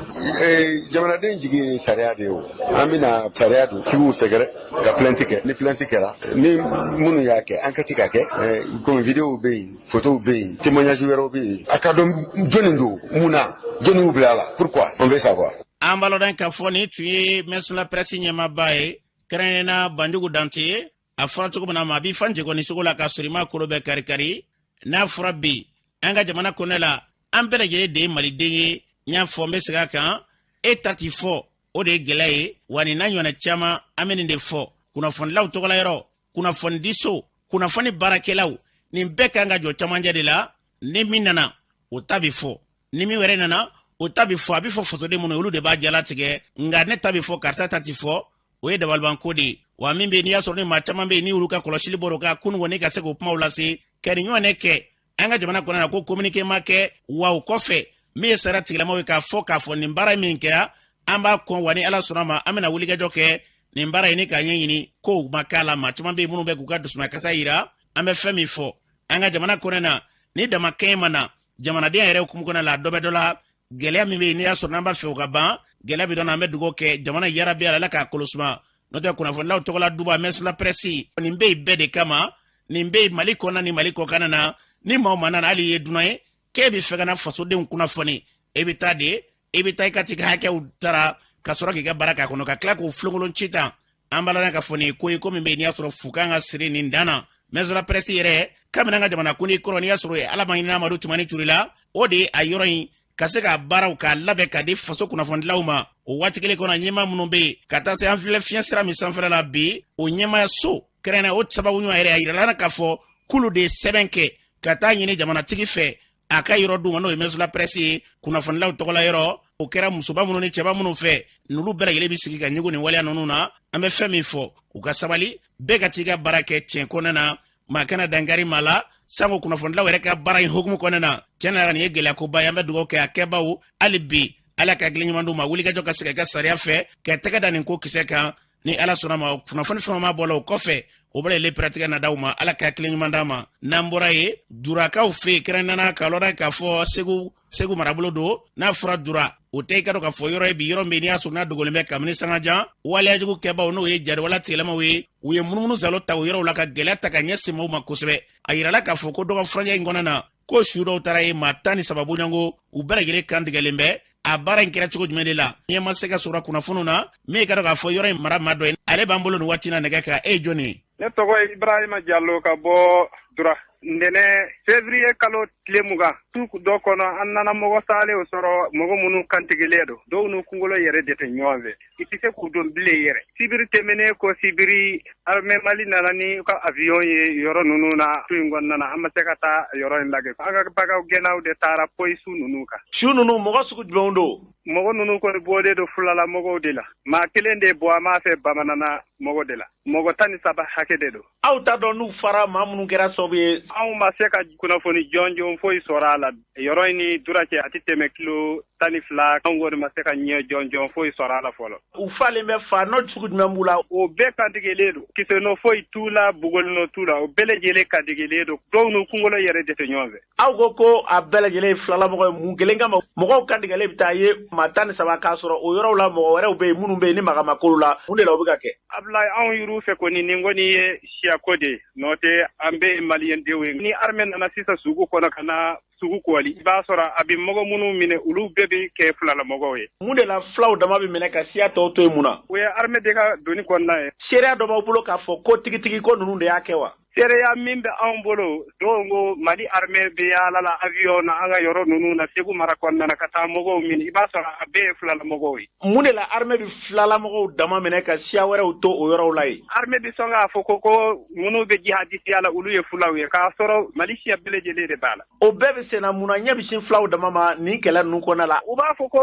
Jamanaden jigi ye sariya de ye. O an bɛna sariya don tigiw sɛgɛrɛ ka plainte kɛ. Ni plainte kɛra, ni minnu y'a kɛ, enquête ka kɛ, komi vidéo bɛ yen, photos bɛ yen, témoignage wɛrɛw bɛ yen, a ka dɔn jɔnni don, mun na, jɔnni y'u bila a la, pourquoi, on veut savoir. An b'a lɔn k'a fɔ nin tun ye maison la presse ɲɛmaaba ye, kɛrɛnkɛrɛnnenya Banjugu Dante ye. A fɔra cogo min na, maa b'i fan jɛkɔni sogo la k'a sɔrɔ i ma kolo bɛɛ kari-kari. N'a fɔra bi, an ka jamana kɔnɔ la, an bɛɛ lajɛlen de ye maliden ye. N y'a fɔ, n bɛ segin a kan, e ta ti fɔ, o de ye gɛlɛya ye. Wa nin n'a ɲɔgɔnna caman, an bɛ nin de fɔ: kunnafonilaw tɔgɔla yɔrɔ, kunnafonidiso, kunnafoni baarakɛlaw, nin bɛɛ kan ka jɔ camancɛ de la. Ni min nana, o ta bɛ fɔ. Ni min wɛrɛ nana, o ta bɛ fɔ. A bɛ fɔ fasoden minnu, olu de b'a jalatigɛ. Nka ne ta bɛ fɔ, karisa ta ti fɔ, o ye dabalibanko de ye. Wa min bɛ yen, n'i y'a sɔrɔ ni maa caman bɛ yen, ni olu ka kɔlɔsili bɔra o kan kunun kɔni, ka se k'o kumaw lase ka nin ɲɔgɔn kɛ an ka jamana kɔnɔ na, ko communiqué ma kɛ. Wa o kɔfɛ, min ye sariya tigilamaw ye, k'a fɔ nin baara min kɛra, an b'a kɔn. Wa ni Ala sɔnna ma, an bɛna wulikajɔ kɛ nin baara in ni k'a ɲɛɲini kow ma k'a la. Maa caman bɛ yen minnu bɛ k'u ka dusumakasa yira. An bɛ fɛn min fɔ an ka jamana kɔnɔ na, ni damakɛɲɛ ma na jamanadenya yɛrɛ hukumu kɔnɔ la, dɔ bɛ dɔ la. Gɛlɛya min bɛ yen, n'i y'a sɔrɔ n'an b'a fɛ o ka ban, gɛlɛya bɛ dɔn na. An bɛ dugawu kɛ jamana yarabi, Ala k'a kolo suma. N'o tɛ, kunnafonilaw tɔgɔla duba, maison la presse, nin bɛ yen bɛɛ de kama. Nin bɛ yen Mali kɔnɔ ni Mali kɔkan na. Ni maa o maa nana, hali i ye dunan ye, k'e bɛ fɛ ka na fasodenw kunnafoni, e bɛ taa de, e bɛ taa i ka t'i ka hakɛw tara ka sɔrɔ k'i ka baara k'a kɔnɔ, ka tila k'o filenkolon ci tan. An b'a la ka fɔ nin ko ye ko min bɛ yen, n'i y'a sɔrɔ fu kan ka siri nin dan na. Maison la presse yɛrɛ, kabini an ka jamana kundi kɔrɔ, n'i y'a sɔrɔ Ala ma ɲinɛ Amadu Tumani Ture la, o de ye a yɔrɔ in ka se ka baaraw k'a labɛn ka di faso kunnafonidilaw ma. O waati kelen kɔnɔ, ɲɛmaa minnu bɛ yen, ka taa se an filɛ fiɲɛ sira min sanfɛla la bi, o ɲɛmaaya so kɛrɛnkɛrɛn, o sababu ɲuman yɛrɛ, a yirala k'a fɔ k'olu de ye sɛbɛn kɛ ka taa ɲini jamanatigi fɛ a ka yɔrɔ d'u ma, n'o ye maison la presse ye, kunnafonilaw tɔgɔla yɔrɔ. O kɛra musoba minnu ni cɛba minnu fɛ, n'olu bɛɛ lajɛlen bɛ sigi ka ɲugu nin waleya ninnu na. An bɛ fɛn min fɔ, u ka sabali, bɛɛ ka t'i ka baara kɛ tiɲɛ kɔnɔna na, maa kana dankari maa la. Sango kunnafonidilaw yɛrɛ ka baara in hukumu kɔnɔna na, tiɲɛ na, nin ye gɛlɛyakoba ye. An bɛ dugawu kɛ a kɛbaw, hali bi Ala ka hakili ɲuman d'u ma, wulikajɔ ka se ka kɛ sariya fɛ ka tɛgɛ da nin ko kisɛ kan. Ni Ala sɔnna ma, kunnafoni fɛn ma bɔ la o kɔfɛ, o bɛna ile pɛrɛtigɛ na d'aw ma. Ala ka hakili ɲuman d'a ma. N'an bɔra yen, Durakaw fɛ yen, kɛrɛnkɛrɛnnenya k'a lɔn k'a fɔ Segu marabolo don. N'a fɔra Dura, o tɛ i ka dɔn k'a fɔ yɔrɔ ye bi, yɔrɔ min n'i y'a sɔrɔ n'a dogolen bɛ kabini sangajan. Waleyajugu kɛbaw, n'o ye jariwala tigilamaw ye, u ye munumunu salo ta o yɔrɔw la ka gɛlɛya ta ka ɲɛsin maaw ma kosɛbɛ. A yirala k'a fɔ ko dɔgɔ furancɛ in kɔnɔna na, ko su dɔw taara ye, maa 13 bɔɲɔgɔnko, u bɛɛ lajɛlen kan tigɛlen bɛ. A baara in kɛra cogo jumɛn de la, ɲɛ ma se ka sɔrɔ kunnafoniw na. Min ka dɔn k'a fɔ yɔrɔ in mara maa dɔ ye, ale b'an bolo nin waati na nɛgɛ kan. E ye jɔnni ye? Ne tɔgɔ ye Ibrahima Jalo ka bɔ Dura. Ntɛnɛn, février kalo tile 20, su dɔ kɔnɔ, an nana mɔgɔ salen sɔrɔ, mɔgɔ minnu kantigɛlen don, dɔw n'u kunkolo yɛrɛ de tɛ ɲɔgɔn fɛ, i tɛ se k'u dɔn bilen yɛrɛ. Sibiri tɛmɛnen ko sibiri, armée Mali nana ni ka avion ye yɔrɔ ninnu na su in kɔnɔna na. An ma se ka taa yɔrɔ in lajɛ, an ka bagan gɛnnaw de taara poyi su ninnu kan. Su ninnu, mɔgɔ sugu jumɛnw don? Mɔgɔ ninnu kɔni bɔlen don fulala mɔgɔw de la. Maa kelen de bɔ an b'a fɛ bamanana mɔgɔ de la. Mɔgɔ 13 hakɛ de don. Aw t'a dɔn n'u fara maa minnu kɛra sababu ye? Anw ma se ka kunnafoni jɔnjɔn foyi sɔrɔ a la. Yɔrɔ in ni Dura cɛ, a tɛ tɛmɛ kilo 12. Anw kɔni ma se ka ɲɛ jɔnjɔn foyi sɔrɔ a la fɔlɔ. U falen bɛ fa nɔ sugu jumɛn b'u la? O bɛɛ kantigɛlen don, kisɛ foyi t'u la, bugɔli nɔ t'u la, o bɛɛ lajɛlen kantigɛlen don, dɔw n'u kunkolo yɛrɛ de tɛ ɲɔgɔn fɛ. Aw ko ko a bɛɛ lajɛlen ye filalamɔgɔ ye. Mun kelen kama mɔgɔw kantigɛlen bɛ taa ye maa 13, k'a sɔrɔ o yɔrɔw la mɔgɔ wɛrɛw bɛ yen minnu bɛ yen ni maga ma k'olu la? Mun de la o bɛ ka kɛ? Abulayi, anw yɛrɛw fɛ kɔni, nin kɔni ye siyako de ye. N'o tɛ, an bɛɛ ye maliyɛndenw ye. Ni armée nana sisan sugu kɔnɔ ka na sugu kɔli, i b'a sɔrɔ a bɛ mɔgɔ minnu minɛ, olu bɛɛ bɛ kɛ filalamɔgɔw ye. Mun de la filaw dama bɛ minɛ ka siya tɔw to yen? Mun na? O ye armée de ka doni kɔnɔna ye. Seereya dɔ b'aw bolo k'a fɔ ko tigitigi ko ninnu de y'a kɛ wa? Seereya min bɛ anw bolo dɔw ko Mali armée bɛ yaala la avion na an ka yɔrɔ ninnu na Segu mara kɔnɔna na ka taa mɔgɔw minɛ, i b'a sɔrɔ a bɛɛ ye filalamɔgɔw ye. Mun de la armée bɛ filalamɔgɔw dama minɛ ka siya wɛrɛw to o yɔrɔw la yen? Armée bɛ sɔn k'a fɔ ko minnu bɛ jihadisiya la olu ye fulaw ye, k'a sɔrɔ Mali siya bɛɛ lajɛlen de b'a la. O bɛɛ bɛ senna, mun na ɲɛ bɛ sin filaw dama ma nin kɛlɛ ninnu kɔnɔna la? U b'a fɔ ko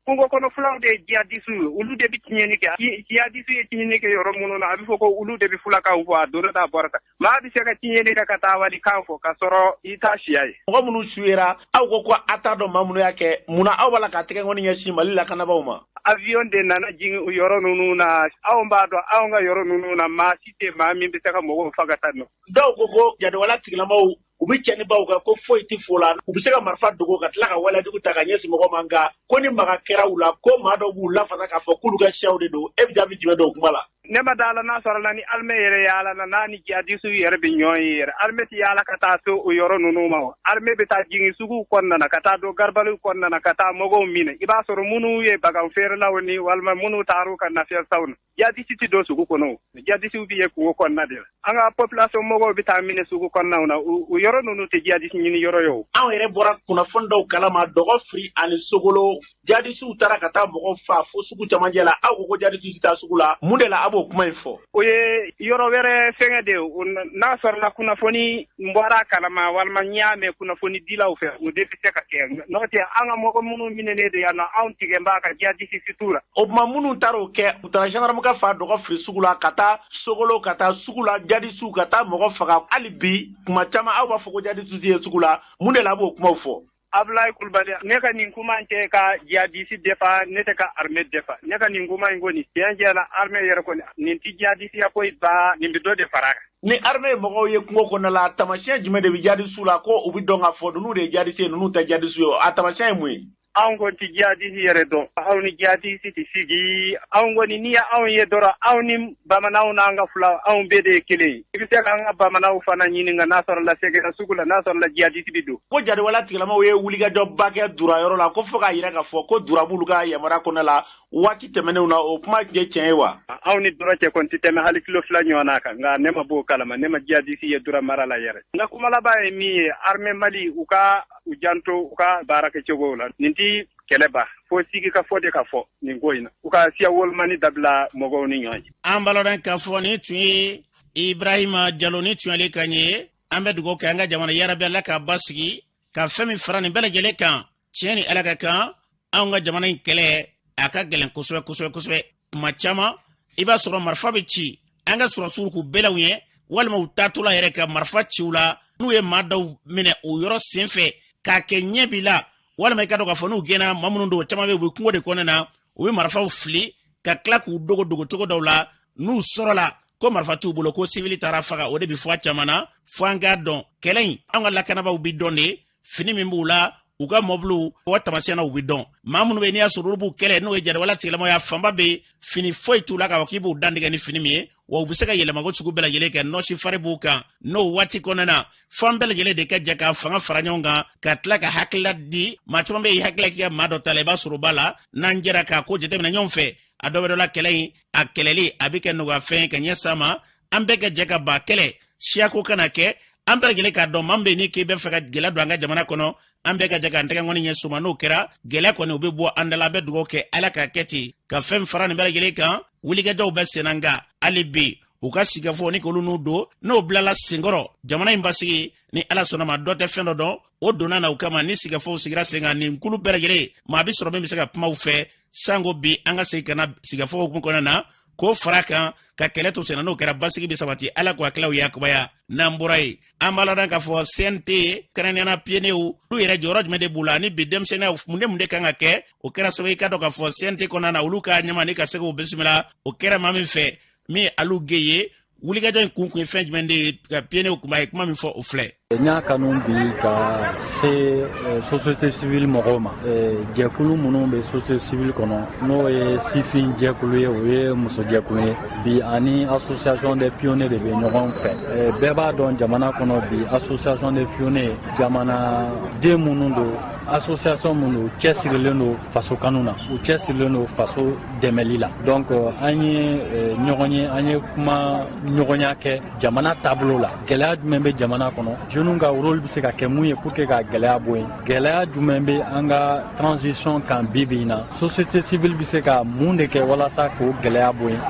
kungo kɔnɔ fulaw de ye jihadisiw ye, olu de bɛ tiɲɛni kɛ. Jihadisiw ye tiɲɛni kɛ yɔrɔ minnu na, a bɛ fɔ ko olu de bɛ fulakanw fɔ, a donna tan a bɔra tan. Maa bɛ se ka tiɲɛni kɛ ka taa walikan fɔ k'a sɔrɔ i t'a siya ye. Mɔgɔ minnu suyera, aw ko ko a t'a dɔn maa minnu y'a kɛ, mun na aw b'a la ka tɛgɛnkɔni ɲɛsin Mali lakanabaaw ma? Avion de nana jigin o yɔrɔ ninnu na, anw b'a dɔn anw ka yɔrɔ ninnu na maa si tɛ maa min bɛ se ka mɔgɔw faga tan nɔ. Dɔw ko ko jatigɛwale tigilamaw u bɛ cɛnibaw kɛ ko foyi tɛ fo la, u bɛ se ka marifa dogo ka tila ka walejugu ta ka ɲɛsin mɔgɔ ma, nka ko ni maga kɛra u la ko maa dɔw b'u lafasa k'a fɔ k'olu ka siyaw de don. E bɛ jaabi jumɛn d'o kuma la? Ne ma da la n'a sɔrɔ la ni armée yɛrɛ yaala la n'a ni jihadisiw yɛrɛ bɛ ɲɔgɔn ye yɛrɛ. Armée tɛ yaala ka taa se o yɔrɔ ninnu ma o. Armée bɛ taa jigin suguw kɔnɔna na ka taa don garabaliw kɔnɔna na ka taa mɔgɔw minɛ. I b'a sɔrɔ minnu ye bagan feerelaw ni walima minnu taar'u ka nafɛn sanw na. Jihadisi tɛ don sugu kɔnɔ o. Jihadisiw bɛ ye kungo kɔnɔna de la. An ka population mɔgɔw bɛ taa minɛ sugu kɔnɔnaw na, o yɔrɔ ninnu tɛ jihadisi ɲini yɔrɔ ye o. Anw yɛrɛ bɔra kunnafoni dɔw kalama, Dɔgɔfiri ani Sogolo, jihadisiw taara ka taa mɔgɔw fa fo sugu camancɛ la. Aw ko ko jihadisiw tɛ taa sugu la, mun de la a b'o kuma in fɔ? O ye yɔrɔ wɛrɛ fɛngɛ de ye, n'a sɔrɔla kunnafoni n bɔra a kalama walima n y'a mɛn kunnafoni dilaw fɛ, o de bɛ se ka kɛ. N'o tɛ an ka mɔgɔ minnu minɛnen don yan nɔ, anw tigɛ b'a ka jihadisi situ la. O tuma minnu taara o kɛ, u taara gendarme ka fa Dɔgɔfiri sugu la ka taa Sogolo ka taa sugu la, jihadisiw ka taa mɔgɔ faga. Hali bi kuma caman aw b'a fɔ ko jihadisiw ye sugu la, mun de la a b'o kumaw fɔ? Abulayi Kulubali, ne ka nin kuma in tɛ ka jihadisi defa, ne tɛ ka armée defa. Ne ka nin kuma in kɔni tiɲɛ tiɲɛ la, armée yɛrɛ kɔni nin tɛ jihadisiya ko ba, nin bɛ dɔ de fara a kan. Ni armée mɔgɔw ye kungo kɔnɔna la, taamasiyɛn jumɛn de bɛ jihadisiw la ko u bɛ dɔn k'a fɔ ninnu de ye jihadisi ye, ninnu tɛ jihadisi ye? A taamasiyɛn ye mun ye? Anw kɔni tɛ jihadisi yɛrɛ dɔn, anw ni jihadisi tɛ sigi. Anw kɔni n'i y'anw ye dɔrɔn, anw ni bamananw n'an ka fulaw, anw bɛɛ de ye kelen ye. I bɛ se k'an ka bamananw fana ɲininka n'a sɔrɔ la sɛgɛrɛ sugu la, n'a sɔrɔ la jihadisi bɛ don. Ko jatigɛwale tigilamaw ye wulikajɔba kɛ Dura yɔrɔ la, ko fo k'a yira k'a fɔ ko Dura b'olu ka yamaruya kɔnɔna la waati tɛmɛnenw na, o kuma tun ye tiɲɛ ye wa? Anw ni Dura cɛ kɔni tɛ tɛmɛ hali kilo 2 ɲɔgɔn na kan, nka ne ma b'o kalama, ne ma jihadisi ye Dura mara la yɛrɛ. N ka kuma laban ye min ye, armée Mali u ka u janto u ka baara kɛcogo la. Nin ti kɛlɛ ba, fo sigi ka fɔ de ka fɔ nin ko in na, u ka siya wolomani dabila mɔgɔw ni ɲɔgɔn cɛ. An b'a ladɔn k'a fɔ nin tun ye Ibrahima Jalo ni tun y'ale kan ye. An bɛ dugawu kɛ an ka jamana yarabi Ala k'a basigi, ka fɛn min fara nin bɛɛ lajɛlen kan, tiɲɛ ni Ala ka kan. Anw ka jamana in kɛlɛ a ka gɛlɛn kosɛbɛ kosɛbɛ kosɛbɛ. Kuma caman i b'a sɔrɔ marifa bɛ ci an ka sɔrɔdasiw k'u bɛlɛw ye, walima u taatɔla yɛrɛ ka marifa ci u la, n'u ye maa dɔw minɛ o yɔrɔ sen fɛ k'a kɛ ɲɛ b'i la, walima i ka dɔn k'a fɔ n'u gɛnna maa minnu don, caman bɛ yen, u bɛ kungo de kɔnɔna na, u bɛ marifaw fili ka tila k'u dogo dogo cogo dɔw la, n'u sɔrɔla ko marifa t'u bolo, ko sivili taara faga. O de bɛ fɔ a caman na. Fo an k'a dɔn kɛlɛ in, an ka lakanabaaw bɛ dɔn de, fini min b'u la, u ka mɔbiliw o taamasiyɛn na u bɛ dɔn. Maa minnu bɛ yen n'i y'a sɔrɔ olu b'u kɛlɛ, n'o ye jatigɛwale tigilamaw ye, a fanba bɛ fini foyi t'u la k'a fɔ k'i b'u dantigɛ ni fini min ye, wa u bɛ se ka yɛlɛmako sugu bɛɛ lajɛlen kɛ, nɔsi fari b'u kan. N'o waati kɔnɔna na, fo an bɛɛ lajɛlen de ka jɛ ka fanga fara ɲɔgɔn kan, ka tila ka hakilila di maa caman bɛ yen, hakilila k'i ka maa dɔ ta la, i b'a sɔrɔ o b'a la. N'an jɛra k'a ko jateminɛ ɲɔgɔn fɛ, a dɔ bɛ dɔ la, kɛlɛ in a kɛlɛli a bɛ kɛ nɔgɔya fɛn ye ka ɲɛ s'a ma. An bɛɛ ka jɛ ka ba kɛlɛ, siyako kana kɛ. An bɛɛ lajɛlen k'a dɔn maa min bɛ yen ni k'i bɛ fɛ ka gɛlɛya don an ka jamana kɔnɔ, an bɛɛ ka jɛ k'an tɛgɛ ŋɔni ɲɛ suma. N'o kɛra, gɛlɛya kɔni o bɛ bɔ an da la. An bɛ dugawu kɛ Ala k'a kɛ ten, ka fɛn fara nin bɛɛ lajɛlen kan. Wulikajɔw bɛ senna, nka hali bi u ka sigikafɔ ni k'olu n'u don, n'o bilala senkɔrɔ, jamana in basigi ni Ala sɔnna ma. Dɔ tɛ fɛn dɔ dɔn, o donna na u kama. Ni sigikafɔw sigira sen kan, nin kulu bɛɛ lajɛlen maa bɛ sɔrɔ min bɛ se ka kuma u fɛ. Sanko bi an ka segin ka na sigikafɔ hukumu kɔnɔna na, k'o fara kan ka kɛlɛ to senna. N'o kɛra, basigi bɛ sabati. Ala k'o hakililaw yakubaya. N'an bɔra yen, an b'a ladɔn k'a fɔ CNT kɛrɛnkɛrɛnnenya pionniers, olu yɛrɛ jɔyɔrɔ jumɛn de b'u la, ni bi denmisɛnninya mun de kan ka kɛ? O kɛra sababu ye i ka dɔn k'a fɔ CNT kɔnɔna na, olu ka ɲɛma ni ka se k'o bisimila, o kɛra maa min fɛ min ye Alu Ge ye. Wulikajɔ in kun ye fɛn jumɛn de ye? Ka pionniers kun b'a ye kuma min fɔ, o filɛ. N y'a kanu bi ka se société civile mɔgɔw ma, jɛkulu minnu bɛ société civile kɔnɔ, n'o ye sifin jɛkulu ye, o ye muso jɛkulu ye. Bi ani association des pionniers de bɛ ɲɔgɔn fɛ. Bɛɛ b'a dɔn jamana kɔnɔ bi, association des pionniers, jamanaden minnu don, association minnu cɛsirilen don faso kanu na, u cɛsirilen don faso dɛmɛli la. Donc an ye ɲɔgɔn ye, an ye kuma ɲɔgɔnya kɛ jamana taabolo la. Gɛlɛya jumɛn bɛ jamana kɔnɔ? Jeunes ka rôle bɛ se ka kɛ mun ye pour que ka gɛlɛya bɔ yen? Gɛlɛya jumɛn bɛ an ka transition kan bi bi in na? Société civile bɛ se ka mun de kɛ walasa k'o gɛlɛya bɔ yen?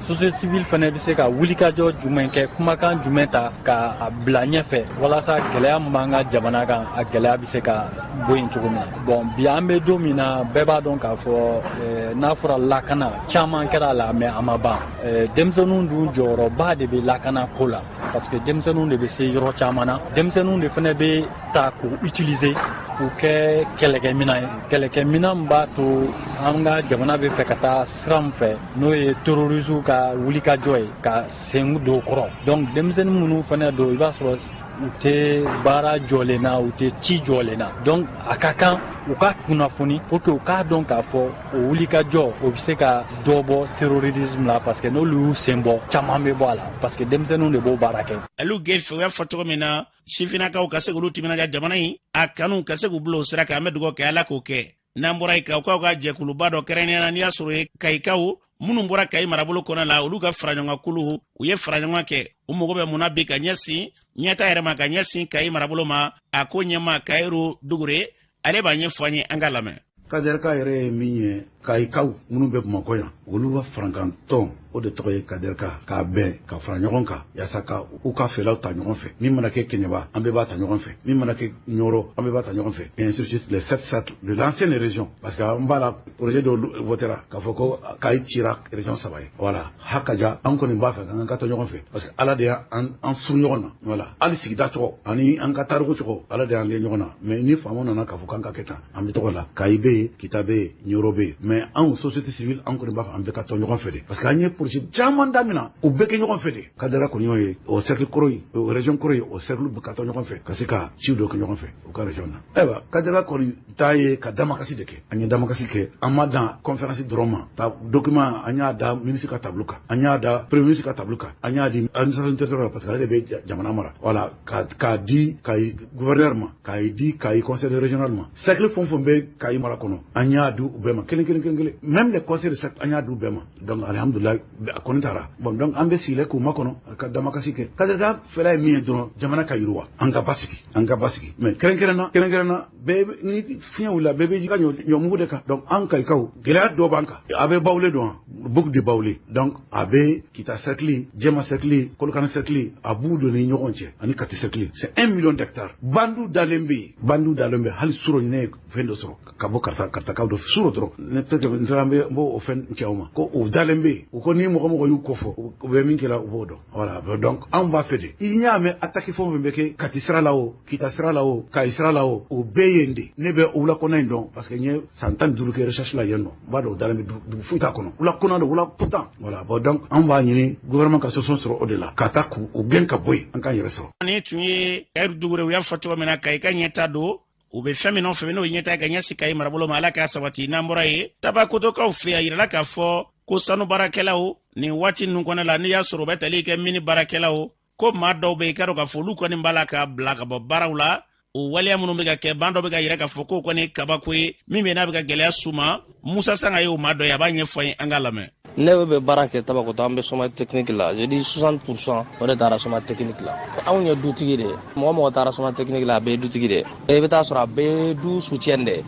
Société civile fana bɛ se ka wulikajɔ jumɛn kɛ, kumakan jumɛn ta ka a bila ɲɛfɛ walasa gɛlɛya min b'an ka jamana kan, a gɛlɛya bɛ se ka bɔ yen cogo min na? Bon, bi an bɛ don min na, bɛɛ b'a dɔn k'a fɔ n'a fɔra lakana, caman kɛra a la, mais a ma ban. Denmisɛnninw dun jɔyɔrɔba de bɛ lakana ko la, parce que denmisɛnninw de bɛ se yɔrɔ caman na, denmisɛnninw de fana bɛ ta k'u utiliser k'u kɛ kɛlɛkɛminan ye, kɛlɛkɛminan min b'a to an ka jamana bɛ fɛ ka taa sira min fɛ, n'o ye terroristes ka wulikajɔ ye, ka sen don o kɔrɔ. Donc denmisɛnnin minnu fana don, i b'a sɔrɔ u tɛ baara jɔlen na, u tɛ ci jɔlen na. Donc a ka kan u ka kunnafoni pour que u k'a dɔn k'a fɔ o wulikajɔ, o bɛ se ka dɔ bɔ terrorisme la, parce que n'olu y'u sen bɔ, caman bɛ bɔ a la, parce que denmisɛnninw de b'o baara kɛ. Olu gefe, u y'a fɔ cogo min na, sifinnakaw ka se k'olu timinanja jamana in a kanu, ka se k'u bila o sira kan. An bɛ dugawu kɛ, Ala k'o kɛ. N'an bɔra yen, kaw ka jɛkuluba dɔ, kɛrɛnkɛrɛnnenya la n'i y'a sɔrɔ ye Kayikaw minnu bɔra Kayi marabolo kɔnɔ la, olu ka faraɲɔgɔnkulu, u ye faraɲɔgɔn kɛ. U mago bɛ mun na bi ka ɲɛsin ɲɛta yɛrɛ ma, ka ɲɛsin Kayi marabolo ma? A ko ɲɛma Kayiru Dugure, ale b'a ɲɛfɔ an ye, an ka lamɛn. Kaderka yɛrɛ ye min ye, Kayikaw minnu bɛ Bamakɔ yan, olu ka farankan tɔn, o de tɔgɔ ye Kaderka, k'a bɛn ka fara ɲɔgɔn kan yaasa ka u ka fɛlaw ta ɲɔgɔn fɛ. Min mana kɛ Kɛɲɛba, an bɛɛ b'a ta ɲɔgɔn fɛ. Min mana kɛ Ɲɔrɔ, an bɛɛ b'a ta ɲɔgɔn fɛ, et ainsi de suite, les sept cercles de l'ancienne région, parce que an b'a la projet dɔ votera k'a fɔ ko Kayi cira région saba ye. Voilà, hakaja an kɔni b'a fɛ k'an ka to ɲɔgɔn fɛ, parce que Ala de y'an an furu ɲɔgɔn na. Voilà, hali sigida tɔgɔ ani an ka tariku tɔgɔ, Ala de y'an lié ɲɔgɔn na. Mais ni faamaw nana k'a fɔ k'an ka kɛ tan, an bɛ tɔgɔ la Kayi bɛ yen, Kita bɛ yen, Ɲɔrɔ bɛ yen. Mais anw société civile, an kɔni b'a fɛ an bɛɛ ka to ɲɔgɔn fɛ de, parce que an ye projet caman daminɛ, u bɛɛ kɛ ɲɔgɔn fɛ de. Kadara kɔni y'o ye, o cercle kɔrɔ ye, o région kɔrɔ ye, o cercle bɛ ka to ɲɔgɔn fɛ ka se ka ciw dɔ kɛ ɲɔgɔn fɛ u ka région na. Ayiwa, Kadara kɔni ta ye ka damakasi de kɛ. An ye damakasi kɛ, an ma dan conférence dɔrɔn ma. Ta document, an y'a da ministre ka tableau kan, an y'a da premier ministre ka tableau kan, an y'a di administration territoriale, parce que ale de bɛ jamana mara. Voilà, k'a di Kayi gouverneur ma, k'a di Kayi conseil régional ma. Cercle fɛn o fɛn bɛ Kayi mara kɔnɔ, an y'a di u bɛɛ ma kelen kelen kelen kelen, même les conseils de cercle, an y'a di u bɛɛ ma. Donc alhamdulilayi, a kɔni taara. Bon, donc an bɛ sigilen k'u makɔnɔ ka damakasi kɛ. Kaderka fɛla ye min ye dɔrɔn, jamana ka yiriwa, an ka basigi, an ka basigi. Mais kɛrɛnkɛrɛnna, kɛrɛnkɛrɛnna, bɛɛ ni fiɲɛ wulila, bɛɛ bɛ ka ɲɔmugu de kan. Donc an Kayikaw, gɛlɛya dɔ b'an kan. A bɛ Bawule dɔn, Bugu de Bawule. Donc a bɛ Kita cercle, Jɛma cercle, Kolokani cercle, a b'u don ni ɲɔgɔn cɛ, ani Kati cercle. C'est 1 million d'hectares. Bandu dalen bɛ yen, bandu dalen bɛ. Hali suro, ne ye fɛn dɔ sɔrɔ ka bɔ karisa karisakaw dɔ suro dɔrɔn, ne peut-être n taara, n bɛ n b'o o fɛn cɛw ma ko o dalen bɛ yen. U ko ni mɔgɔ mɔgɔ y'u kɔfɔ, u bɛ min kɛ la, u b'o dɔn. Voilà, donc anw b'a fɛ de, i y'a mɛn, attaque fɛn o fɛn bɛ kɛ Kati sira la, o Kita sira la, o Kayi sira la, o o bɛɛ ye yen de. Ne bɛ wula kɔnɔ in dɔn, parce que n ye san 15 kɛ recherche la yen nɔ. N b'a dɔn o dalen bɛ, dugu foyi t'a kɔnɔ, wula kɔnɔ don, wula pourtant. Voilà, bon, donc anw b'a ɲini gouvernement ka solution sɔrɔ o de la, ka taa k'u gɛn ka bɔ yen, an k'an yɛrɛ sɔrɔ. Ni tun ye Kayiru Dugure, u y'a fɔ cogo min na, Kayi ka ɲɛta don, u bɛ fɛn min nɔfɛ, n'o ye ɲɛta ka ɲɛsin Kayi marabolo ma, Ala k'a sabati. N'an bɔra yen, Tabakotokaw fɛ, a yirala k'a fɔ ko sanu baarakɛlaw, nin waati ninnu kɔnɔ la, n'i y'a sɔrɔ u bɛ tali kɛ mini baarakɛlaw, ko maa dɔw bɛ yen, i ka dɔn k'a fɔ olu kɔni b'a la ka bila ka bɔ baaraw la. O waleya minnu bɛ ka kɛ, ban dɔ bɛ ka yira k'a fɔ k'o kɔni ye kabako ye min bɛ n'a bɛ ka gɛlɛya s'u ma. Musa Sanga ye o maa dɔ ye, a b'a ɲɛfɔ an ye, an k'a lamɛn. Ne bɛ baara kɛ Tabakoto, an bɛ chômage technique la. Je dis 60 %, o de taara chômage technique la. Anw ye dutigi de ye. Mɔgɔ mɔgɔ taara chômage technique la, a bɛɛ ye dutigi de ye. I bɛ taa sɔrɔ a bɛɛ ye du soutien de ye.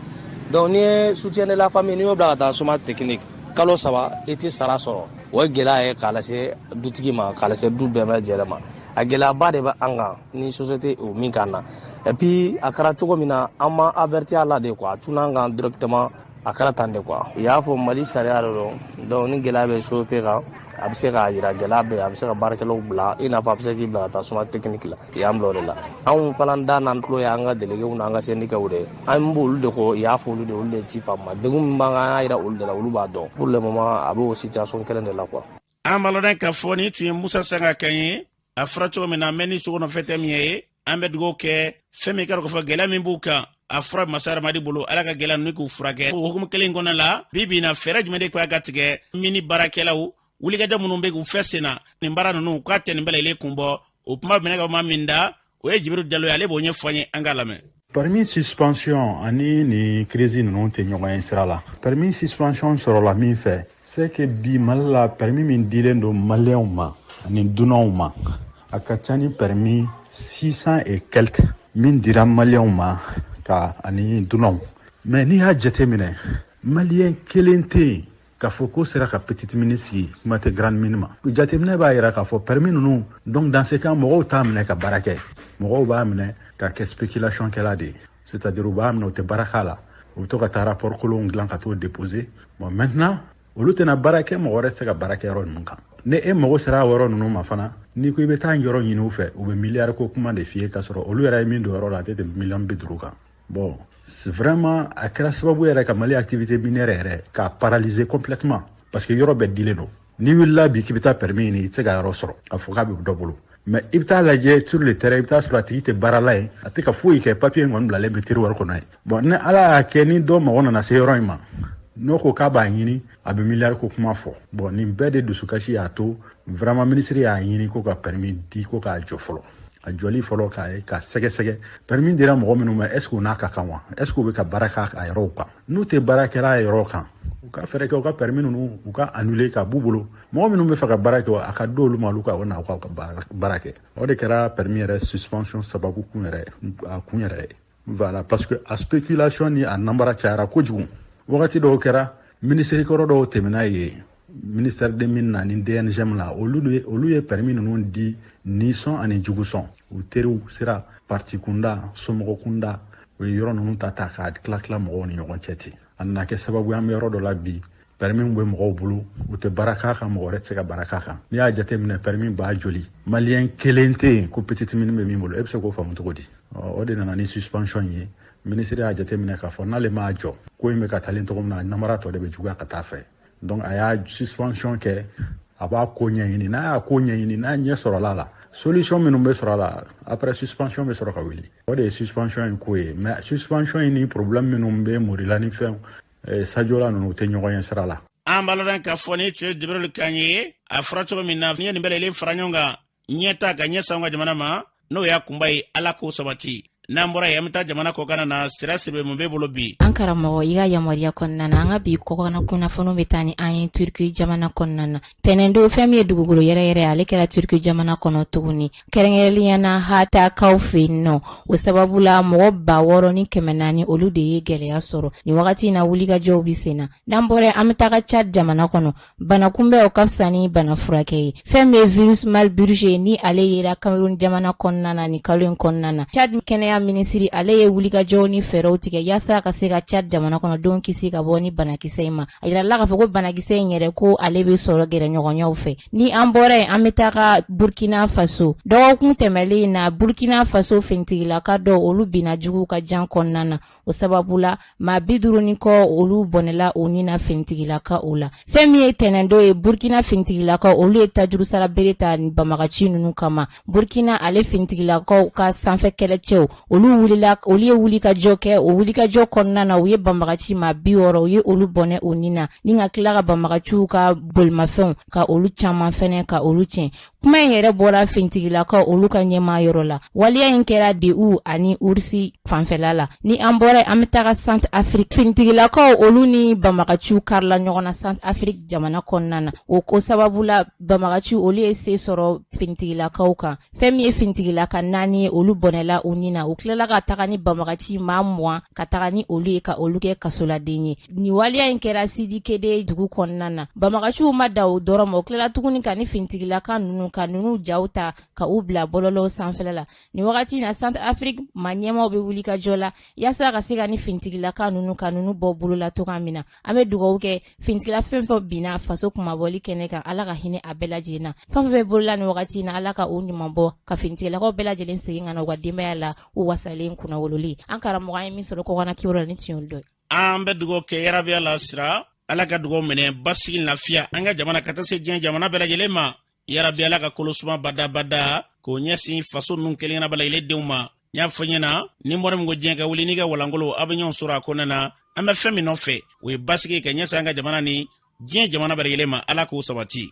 Donc n'i ye soutien de la famille, n'i y'o bila ka taa chômage technique, kalo 3 i tɛ sara sɔrɔ, o ye gɛlɛya ye k'a lase dutigi ma, k'a lase du bɛɛ lajɛlen ma. A gɛlɛyaba de bɛ an kan ni société o min kan na. Et puis a kɛra cogo min na, an ma averti a la de quoi, a cunna an kan directement, a kɛra tan de quoi. U y'a fɔ Mali sariya de don. Donc ni gɛlɛya bɛ société kan, a bɛ se k'a yira gɛlɛya bɛ yen, a bɛ se ka baarakɛlaw bila, i n'a fɔ a bɛ se k'i bila ka taa chômage technique la. U y'an bila o de la. Anw fana da n'an tulo ye an ka délégués n'an ka syndicats de ye, an b'olu de kɔ. U y'a fɔ olu de, olu de ye ci faamu ma. Degun min b'an kan, an y'a yira olu de la, olu b'a dɔn. Pour le moment, a b'o situation kelen de la quoi. An b'a lɔn k'a fɔ ni tun ye Musa Sanga kan ye. A fɔra cogo min na, mɛ ni sogo nɔfɛ tɛ min ye. An bɛ dugawu kɛ fɛn min kɛra k'a fɔ gɛlɛya min b'u kan, a fura masa ramadi bolo, Ala ka gɛlɛya ninnu k'u furakɛ. O hukumu kelen kɔnɔ la, bi bi in na, fɛɛrɛ jumɛn de kan ka tigɛ mini baarakɛlaw wulikajɔ minnu bɛ k'u fɛ sen na nin baara ninnu k'a tɛ nin bɛɛ lajɛlen kun bɔ? O kuma minɛ ka ma min da, o ye Jibiru Jalo ye, ale b'o ɲɛfɔ an ye, an k'a lamɛn. Permis suspension ani ni crise ninnu tɛ ɲɔgɔn ye sira la. Permis suspension sɔrɔla min fɛ, c'est que bi Mali la, permis min dilen don maliyɛnw ma ani dunanw ma, a ka ca ni permis 600 et quelques min dira maliyɛnw ma ka ani dunanw. Mais n'i y'a jateminɛ, maliyɛn kelen tɛ yen k'a fɔ ko sera ka petite mine sigi, kuma tɛ grande mine ma. Jateminɛ b'a yira k'a fɔ permis ninnu, donc dans ce cas, mɔgɔw t'a minɛ ka baara kɛ, mɔgɔw b'a minɛ ka kɛ spéculation kɛla de ye, c'est à dire u b'a minɛ, u tɛ baara k'a la, u bɛ to ka taa rapport kolonw dilan ka t'o déposer. Bon, maintenant, olu tɛna baara kɛ, mɔgɔ wɛrɛ tɛ se ka baara kɛ yɔrɔ ninnu kan. Ni e mago sera yɔrɔ ninnu ma fana, n'i ko i bɛ taa yɔrɔ ɲini u fɛ, u bɛ miliyari ko kuma de f'i ye, k'a sɔrɔ olu yɛrɛ ye min don yɔrɔ la, a tɛ tɛmɛ miliyɔn 50 kan. Bon, vraiment, a kɛra sababu yɛrɛ ka Mali activité minière yɛrɛ k'a paralyser complètement, parce que yɔrɔ bɛɛ dilen don. N'i wulila bi k'i bɛ taa permis ɲini, i tɛ se ka yɔrɔ sɔrɔ k'a fɔ k'a bɛ dɔ bolo. Mais i bɛ taa lajɛ sur le terrain, i bɛ taa sɔrɔ a tigi tɛ baara la yen, a tɛ ka foyi kɛ, papier in kɔni bilalen bɛ tiroir kɔnɔ yen. Bon, ni Ala y'a kɛ ni dɔ mago nana se yɔrɔ in ma, n'o ko k'a b'a ɲini, a bɛ miliyari ko kuma fɔ. Bon, nin bɛɛ de dusukasi y'a to vraiment ministre y'a ɲini ko ka permis di, ko k'a jɔ fɔlɔ, a jɔli fɔlɔ, k'a ye ka sɛgɛsɛgɛ permis dira mɔgɔ minnu ma, est ce que u n'a ka kan wa, est ce que u bɛ ka baara k'a a yɔrɔw kan? N'u tɛ baara kɛra a yɔrɔ kan, u ka fɛɛrɛ kɛ u ka permis ninnu u ka annuler ka b'u bolo. Mɔgɔ minnu bɛ fɛ ka baara kɛ, a ka d'olu ma, olu ka o na u ka baara kɛ. O de kɛra permis yɛrɛ suspension sababu kun yɛrɛ, a kun yɛrɛ ye. Voilà, parce que a spéculation ni a namara cayara kojugu. Wagati dɔw kɛra, minisiri kɔrɔ dɔw tɛmɛna yen, ministère des Mines na ni DNGM la, olu ye permis ninnu di ni sɔn ani jugu sɔn. U teriw sera, parti kunda, somɔgɔ kunda, u ye yɔrɔ ninnu ta k'a tila tila mɔgɔw ni ɲɔgɔn cɛ ten. A nana kɛ sababu ye, an bɛ yɔrɔ dɔ la bi, permis bɛ mɔgɔw bolo, u tɛ baara k'a kan, mɔgɔ wɛrɛ tɛ se ka baara k'a kan. N'i y'a jateminɛ, permis b'a joli, maliyɛn kelen tɛ yen ko petite mine bɛ min bolo. E bɛ se k'o faamu cogo di? O de nana ni suspension ye. Minisiri y'a jateminɛ k'a fɔ n'ale m'a jɔ, ko in bɛ ka talen cogo min na, namara tɔ de bɛ juguya ka taa fɛ. Donc a y'a suspension kɛ, a b'a ko ɲɛɲini. N'a y'a ko ɲɛɲini, n'a ɲɛ sɔrɔla la, solution minnu bɛ sɔrɔ a la après suspension bɛ sɔrɔ ka wuli. O de ye suspension in ko ye. Mais suspension in ni problème minnu bɛ Morila ni fɛn Sadiola ninnu, u tɛ ɲɔgɔn ye sira la. An b'a lɔn k'a fɔ ni tun ye Jibril kan ye, a fɔra cogo min na, n'i ye nin bɛɛ lajɛlen fara ɲɔgɔn kan, ɲɛ ta ka ɲɛ san ka jamana ma, n'o y'a kunba ye, Ala k'o sabati. N'an bɔra yen, an bɛ taa jamana kɔkanna na. Sira Siribe, mun b'e bolo bi? An karamɔgɔ, i ka yamaruya kɔnɔna na, an ka bi kɔkanna kunnafoniw bɛ taa ni an ye Turki jamana kɔnɔna na. Tɛnɛndon, fɛn min ye dugukolo yɛrɛyɛrɛ, ale kɛra Turki jamana kɔnɔ tuguni, kɛrɛnkɛrɛnnenya na Hatakaw fɛ yen nɔ. O sababu la, mɔgɔ 6400, olu de ye gɛlɛya sɔrɔ nin wagati in na, wulikajɔw bɛ sen na. N'an bɔra, an bɛ taga Chad jamana kɔnɔ. Bana kunbɛn, o ka fisa ni bana furakɛ ye. Fɛn min ye virus Marburg, ni ale yera Cameroun jamana kɔnɔna na nin kalo in kɔnɔna na, Chad kɛnɛya minisiri, ale ye wulikajɔw ni fɛɛrɛw tigɛ yaasa ka se ka Chad jamana kɔnɔdenw kisi ka bɔ ni banakisɛ in ma. A yirala k'a fɔ ko banakisɛ in yɛrɛ, ko ale bɛ sɔrɔ gɛrɛɲɔgɔnyaw fɛ. Ni an bɔra yen, an bɛ taga Burkina Faso. Dɔgɔkun tɛmɛlen na, Burkina Faso finitigilaka dɔw, olu binna juguw ka jan kɔnɔna na. O sababu la, maa 50 ni kɔ, olu bɔnɛla u ni na finitigilaka o la. Fɛn min ye tɛnɛndon ye, Burkina finitigilakaw, olu ye tajurusara bere ta banbagaci ninnu kama. Burkina ale finitigilakaw ka sanfɛ kɛlɛcɛw, olu wulila, olu ye wulikajɔ kɛ. O wulikajɔ kɔnɔna na, u ye banbagaci maa 60, u ye olu bɔnɛ u ni na, ni ka tila ka banbagaciw ka bolimafɛnw ka olu caman fɛnɛ ka olu tiɲɛ. Kuma in yɛrɛ bɔra finitigilakaw olu ka ɲɛmaa yɔrɔ la. Waleya in kɛra Deou ani Oursi fanfɛla la. Ni an bɔra, an bɛ taga Centrafrique. Finitigilakaw, olu ni banbagaciw karila ɲɔgɔn na Centrafrique jamana kɔnɔna na. O ko sababu la, banbagaciw, olu ye se sɔrɔ finitigilakaw kan. Fɛn min ye finitigilaka naani ye, olu bɔnɛla u ni na. U tilala ka taga ni banbagaci maa 20, ka taga ni olu ye ka olu kɛ kasoladen ye. Nin waleya in kɛra Sidi Kede dugu kɔnɔna na. Banbagaciw ma da o dɔrɔn ma, u tilala tuguni ka ni finitigilaka ninnu ka ninnu jaw ta ka u bila bɔlɔlɔw sanfɛla la. Nin wagati in na, Centrafrique maa ɲɛmaaw bɛ wuli ka jɔ la yaasa ka se ka ni finitigilaka ninnu ka ninnu bɔ bolo la cogoya min na. An bɛ dugawu kɛ finitigila fɛn fɛn binna faso kunmabɔli kɛnɛ kan, Ala ka hinɛ a bɛɛ lajɛlen na. Fɛn fɛn bɛ bolola nin wagati in na, Ala ka u ɲuman bɔ ka finitigilakaw bɛɛ lajɛlen segin ka na u ka denbaya la, u wasalen kunnawololi. An karamɔgɔ, an ye min sɔrɔ kɔkanna kibaru la, ni tiɲɛ dɔ ye. An bɛ dugawu kɛ yarabiya la. Sira, Ala ka dugawu minɛ, basigi, lafiya an ka jamana ka taa se diɲɛ jamana bɛɛ lajɛlen ma. Yarabi, Ala ka kolo suma badabada k'o ɲɛsin faso ninnu kelen bɛɛ lajɛlen denw ma. N y'a fɔ ɲɛna, ni mɔrɔ min ko diɲɛ ka wuli n'i ka walankolo, aw bɛ ɲɔgɔn sɔrɔ a kɔnɔna na. An bɛ fɛn min nɔfɛ, o ye basigi ka ɲɛsin an ka jamana ni diɲɛ jamana bɛɛ lajɛlen ma. Ala k'o sabati.